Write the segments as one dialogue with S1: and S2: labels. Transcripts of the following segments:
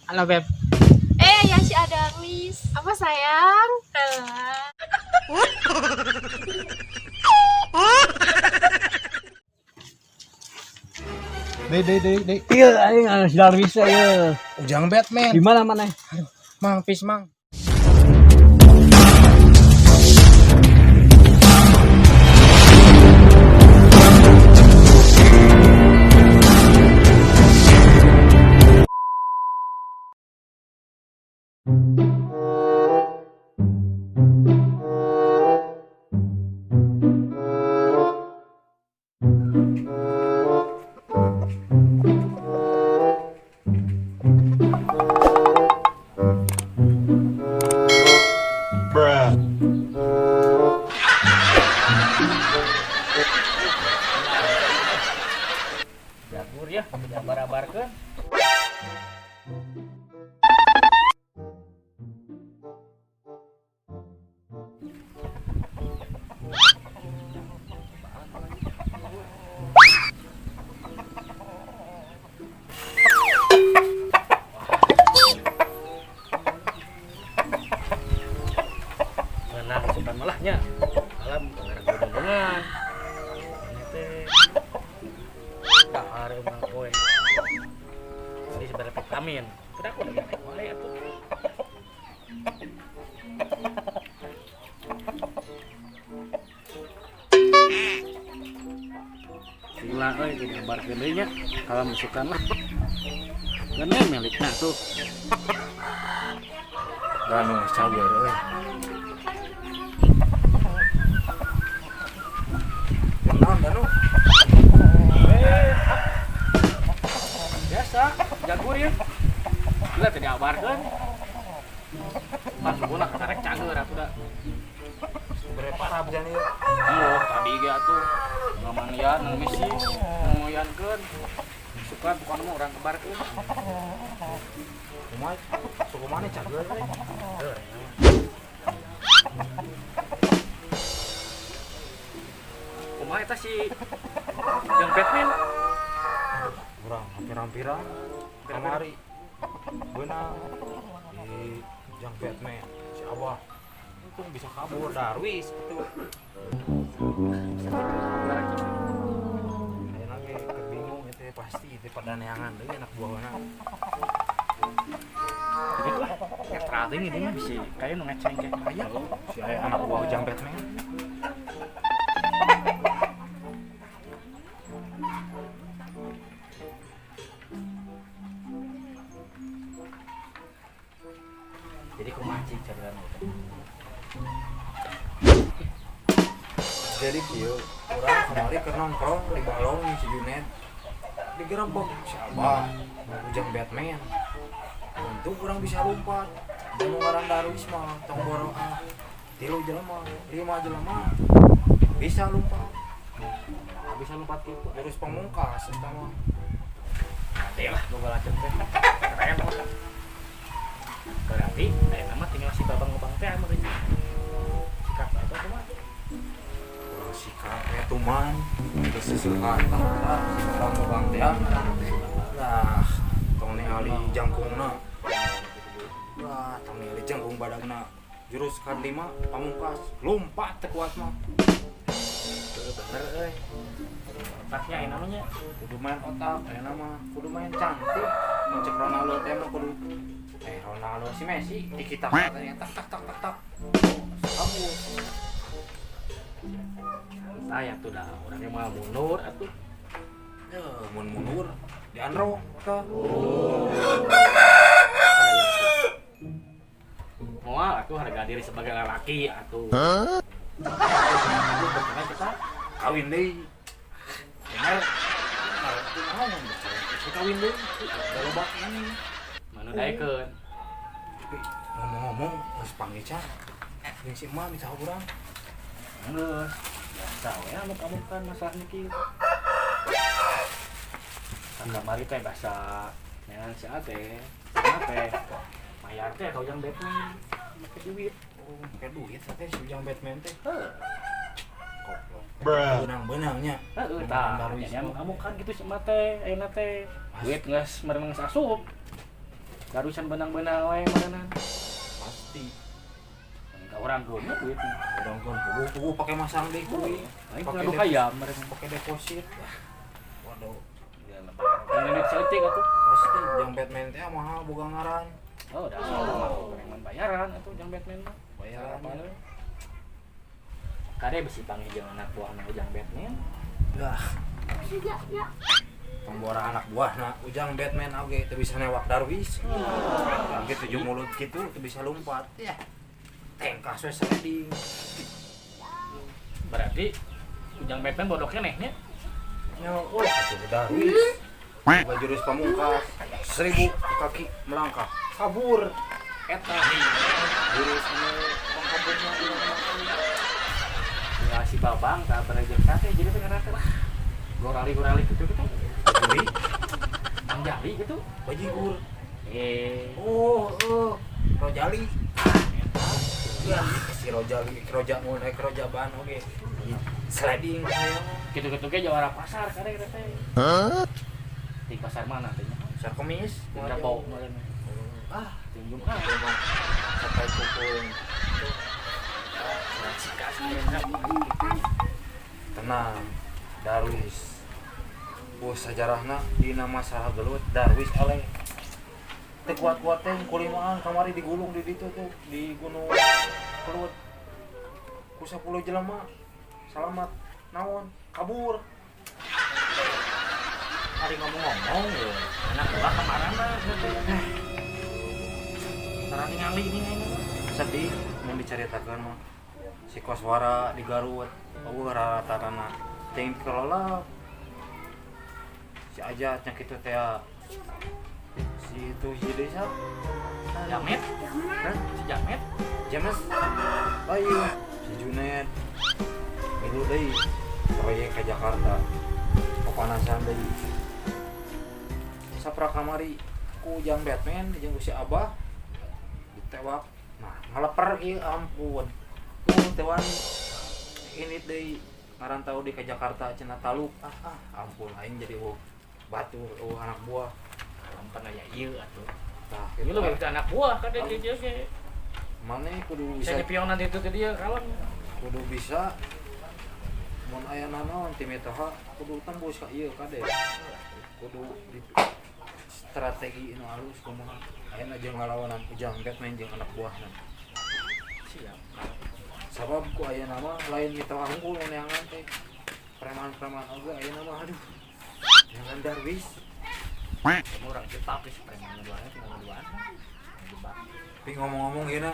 S1: Halo, Beb.
S2: Eh, ya si Adarwis.
S3: Apa sayang?
S2: Alah.
S4: Deh, deh, deh, deh.
S5: Iya, aing anu si Darwis ieu.
S4: Ujang Batman.
S5: Di mana maneh?
S4: Mang, pis mang.
S1: Jagur ya, diabar-abarkeun. Menang sultan malahnya. Alam gara-gara. Ini teh dahar emang poe. Jadi sebenarnya vitamin. Tidak aku udah naik wae atuh. Gila euy jadi gambarkeun deui nya. Kalau masukan lah. Geuna milikna tuh.
S4: Ganu cager euy. Naon Danu?
S1: Biasa, jagur ya. Gila tadi abarkeun. Pas guna karek cager atuh da.
S4: Sebenarnya parah bejan ieu.
S1: Oh, tadi ge atuh ngamanian nang misi, ngoyankeun. Suka bukan mah urang kebarkeun.
S4: Kumaha? Suku mana cager euy?
S1: Kumaha eta si yang Batman?
S4: Urang hampir-hampiran kamari. Beunang di Jang Batman si Abah. Untung bisa kabur Darwis itu. Ayeuna ge keur bingung itu pasti itu pada neangan deui anak buahna.
S1: Gitu lah. Netral teh ini mah bisa kayak nu ngeceng kayak aya.
S4: Si aya anak buah Ujang Batman.
S1: Jadi kumaha cik cageran teh?
S4: Jadi kieu urang kamari keur nongkrong di balong si Junet. Digerebek si Abah Ujang Batman. Untung urang bisa lompat. Dan ngaran Darwis mah tong boro ah. 3 jelema, 5 jelema bisa lompat.
S1: Bisa lompat gitu.
S4: Jurus pamungkas eta mah.
S1: Nanti lah gua balacet teh. Keren lah. Berarti aya nama tinggal si babang-babang teh anu teh. Sikap atau kumaha?
S4: Urang sikap tuman geus sesuka tah si babang-babang teh teh. Lah, tong ningali jangkungna. Wah, tong ningali jangkung badagna. Jurus kan 5 pamungkas, lompat teu kuat mah.
S1: Bener euy. Otaknya aya namanya.
S4: Kudu main otak, aya nama kudu main cantik. Mun cek Ronaldo teh mah kudu Ronaldo si Messi tiki taka tanya tak tak tak tak tak. Kabur.
S1: Saya tuh dah orangnya mau mundur atuh.
S4: Ya, mun mundur dianro ka.
S1: Moal atuh harga diri sebagai lelaki atuh. Huh? Kita
S4: kawin deui.
S1: bener
S4: Naon mun bercerai kawin deui. Da loba ini.
S1: manu daekeun.
S4: Tapi ngomong-ngomong geus panggil can. Jeung si emak minta urang.
S1: Geus. Biasa we anu kamu kan masalahnya kieu. Kan kamari teh bahasa neangan si ate, si teh. Mayar teh ka Ujang Batman make duit.
S4: Oh, make duit teh si Ujang Batman teh.
S1: Heuh.
S4: Goblok. Beunang-beunangnya.
S1: Heeh tah. Jadi kamu kan gitu si emak teh ayeuna teh. Duit geus meureun geus asup. Darusan benang-benang wae meureunana.
S4: Pasti.
S1: Ka urang geuneuh duit.
S4: Urang kan puguh-puguh pake masang deui kuy.
S1: Aing
S4: Pake
S1: ngadu hayam meureun.
S4: Pake deposit. Waduh,
S1: Ya lebar. Dengan duit saeutik atuh.
S4: pasti jang Batman teh mahal boga ngaran.
S1: Oh, dah mah preman bayaran atuh jang Batman mah.
S4: Bayaran.
S1: Bayaran. Kade besi panggil jeung anak buahna Ujang Batman.
S4: Lah, pembora anak buahna Ujang Batman oge teu bisa newak Darwis. Oge tujuh mulut kitu teu bisa lompat. Ya. Tengkas we sliding.
S1: Berarti Ujang Batman bodoh keneh nya.
S4: Ya, oh, atuh Darwis. Boga jurus pamungkas 1000 kaki melangkah kabur. Eta jurus anu pangkaburna urang mah.
S1: Ya si Babang tak berejek sate jadi teh ngaran teh lah. Gorali-gorali gitu gitu.
S4: Juri,
S1: Mang Jali gitu.
S4: bajigur.
S1: Eh,
S4: Oh, oh, Rojali. Ya, si Rojali, Roja mun naik Roja ban oge. Sliding saya.
S1: Gitu-gitu ge jawara pasar kade kita teh. Di pasar mana teh nya?
S4: Pasar Kemis,
S1: Di Rabo meureun.
S4: Ah,
S1: Di Jumat.
S4: memang sampai kumpul.
S1: Cika saya.
S4: Tenang, Darwis. Oh, sejarahna dina masalah gelut Darwis oleh teu kuat-kuat teh kulimaan kamari digulung di ditu tuh di Gunung Kelut. Ku 10 jelema salamat naon kabur.
S1: Hari ngomong-ngomong ya, anak buah kemarin mah gitu. Tara ningali ini ini.
S4: Sedih mun dicaritakeun mah. Si Koswara di Garut, eueuh raratarana. Teuing dikelola si Ajat nya kitu teh. Si itu si desa.
S1: Jamet,
S4: Hah?
S1: si Jamet.
S4: James lain si Junet milu deui proyek ke Jakarta kepanasan deui saprak kamari ku Ujang Batman jeung ku si Abah ditewak nah ngaleper ieu ampun tuh tewan ini deui ngarantau di ke Jakarta cenah taluk ah, ah ampun aing jadi eueuh batur eueuh anak buah
S1: Ampun aya ieu atuh.
S4: Tah
S1: Ini
S4: kitu
S1: lu bisa anak buah kan dia dia ge.
S4: Maneh kudu
S1: Bisa
S4: bisa
S1: nyepionan itu ke dia kalem.
S4: Kudu bisa mun aya nanaon ti mitoha kudu tembus ka ieu kade kudu di strategi nu alus kumaha ayeuna jeung ngalawanan Ujang Batman jeung anak buahna.
S1: Siap.
S4: Sabab ku ayeuna mah lain mitoha unggul neangan teh preman-preman oge ayeuna mah aduh jangan Darwis.
S1: Kamu orang jebak sih preman duaan tinggal duaan. Jebak.
S4: Tapi ngomong-ngomong ieu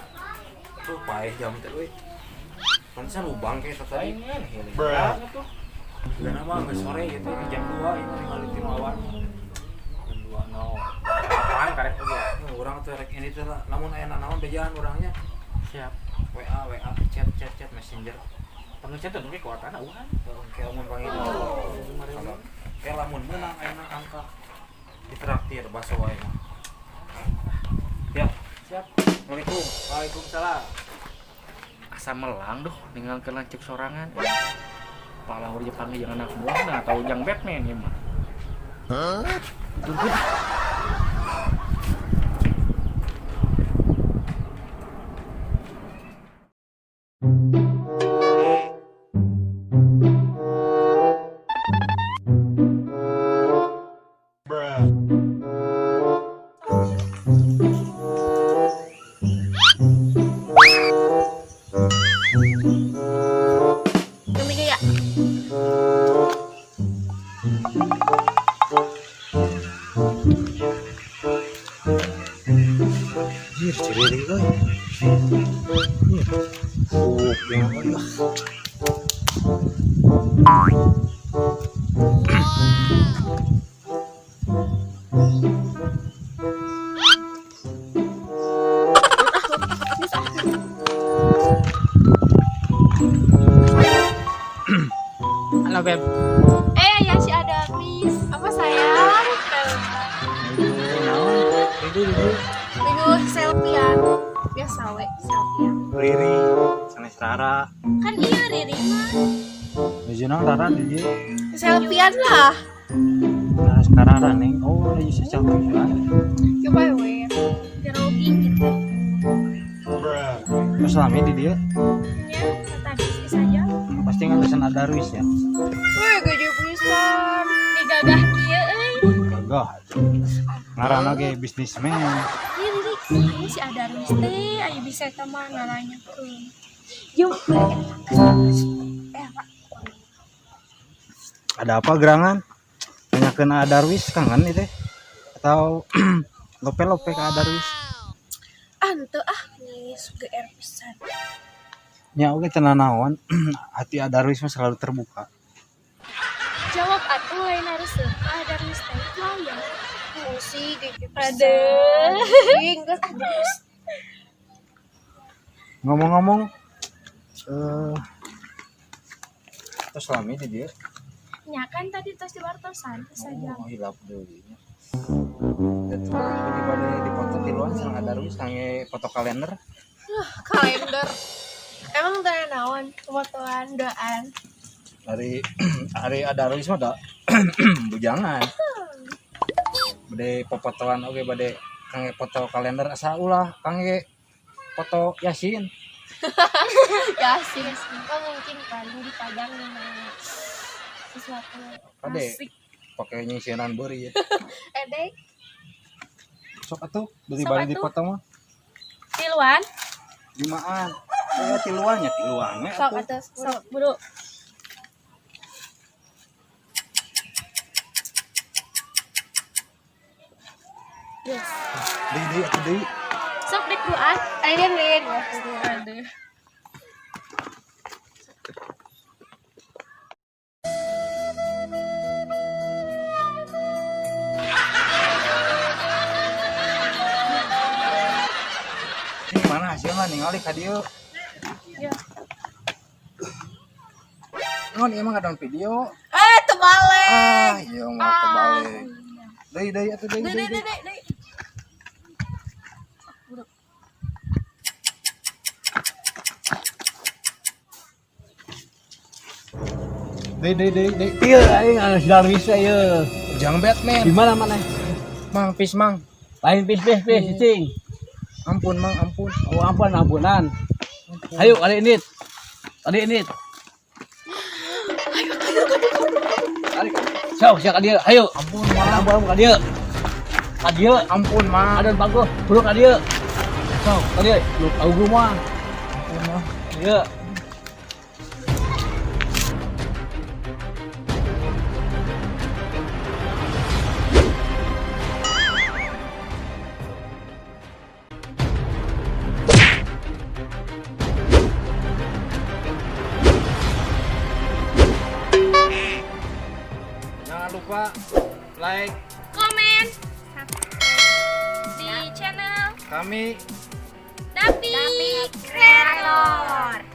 S4: tuh paeh jam teh euy. Pantesan lubang kayak tadi.
S1: Lainnya nih. Tuh.
S4: Dan mah geus sore gitu jam 2 ieu ningali ti awan.
S1: Jam 2 no. Apaan karek oge?
S4: Nah, urang tuh rek ini teh lah, lamun aya nanaon bejaan urangnya.
S1: Siap.
S4: WA WA chat chat chat messenger.
S1: Pengecet tuh mungkin kuatan uhan.
S4: Kayak lamun panggil. Kalau kayak lamun menang ayeuna angka ditraktir baso wae mah. Ya,
S1: Siap.
S4: Assalamualaikum.
S1: Waalaikumsalam. Asa melang duh ninggalkeun lanceuk sorangan. Pala urang panggil jeung anak buahna atau jang Batman ieu mah. Hah?
S2: Kami ya.
S4: Anjir, ciriri euy. Ih, yang euy.
S5: Halo Beb.
S2: Eh, ya si Adamis. Apa sayang?
S5: Naon? Itu itu.
S2: Minggu selfie-an. Biasa we selfie-an.
S5: Riri, sanes Rara.
S2: Kan iya Riri mah.
S5: Nuju naon Rara di dieu?
S2: Selfie-an lah.
S5: Nah, sekarang Rara neng. Oh, nuju selfie.
S2: Coba we.
S5: Terus lami di dieu.
S2: Nya, tadi sih saja.
S5: Pasti ngatusan ada Darwis ya.
S2: Wih, gede pisan. Digagah kieu euy.
S5: Gagah. Ngaranna ge bisnismen.
S2: Ih, Lilik, ini si Adarwis teh aya bisa eta mah naranyakeun. Yuk. Pak.
S5: Ada apa gerangan? Tanyakeun A Darwis kangen itu atau lope-lope ke A Darwis.
S2: Ante ah, geus GR pisan.
S5: Nya oge teu nanaon, hati A Darwis mah selalu terbuka.
S2: Jawab atuh lain harus Adarwis teh ya. Musik gede pisan. Aduh. Ih, geus ah terus.
S5: Ngomong-ngomong terus lami di dieu.
S2: Nya kan tadi tos diwartosan teh saja.
S5: Oh, hilap deui nya. Itu di bade dipoto tiluan sareng A Darwis kangge foto kalender.
S2: Kalender. Emang teh naon? Fotoan doan.
S5: Dari hari A Darwis mah da bujangan. Bade popotoan oge bade kangge foto kalender asa ulah kangge foto Yasin.
S2: Yasin. Oh, mungkin paling dipajang di mana sesuatu.
S5: Kade
S2: Asik.
S5: pakai nyisiran beuri ya.
S2: Dek,
S5: Sok atuh beli
S2: Sok
S5: bade
S2: atuh.
S5: dipoto mah
S2: tiluan.
S5: limaan. Ya tiluannya tiluannya
S2: Sok
S5: atuh.
S2: atuh, sok buru. Yes.
S5: Deui deui atuh deui.
S2: Sok dek duaan. Ayo lin. Aduh.
S5: Ini mana hasilna ningali ka dieu.
S2: Ya.
S5: Non ieu mah ngadon video.
S2: Eh, terbalik.
S5: Ah, ieu mah terbalik. Deui deui atuh deui
S2: Dek,
S5: deui.
S2: dek,
S5: deui.
S2: dek, dek.
S5: Deui deui deui deui.
S3: Iya, aing anu si Darwis teh ieu.
S5: Ujang Batman.
S3: Di mana mana?
S5: Mang pis mang.
S3: Lain pis pis pis cicing.
S5: Ampun mang ampun.
S3: Oh ampun ampunan. Ayo kali ini. Kali ini. Ayo. Sok siap ka dieu. Ayo.
S5: Ampun mang.
S3: Ampun ka dieu. Ka dieu.
S5: Ampun mang.
S3: Adon bagus. Buru ka dieu. Sok ka dieu. Lu augu mah.
S5: Ampun mang.
S3: Dieu.
S5: Jangan lupa like
S2: Komen di channel
S5: kami
S2: Dapi Kreator.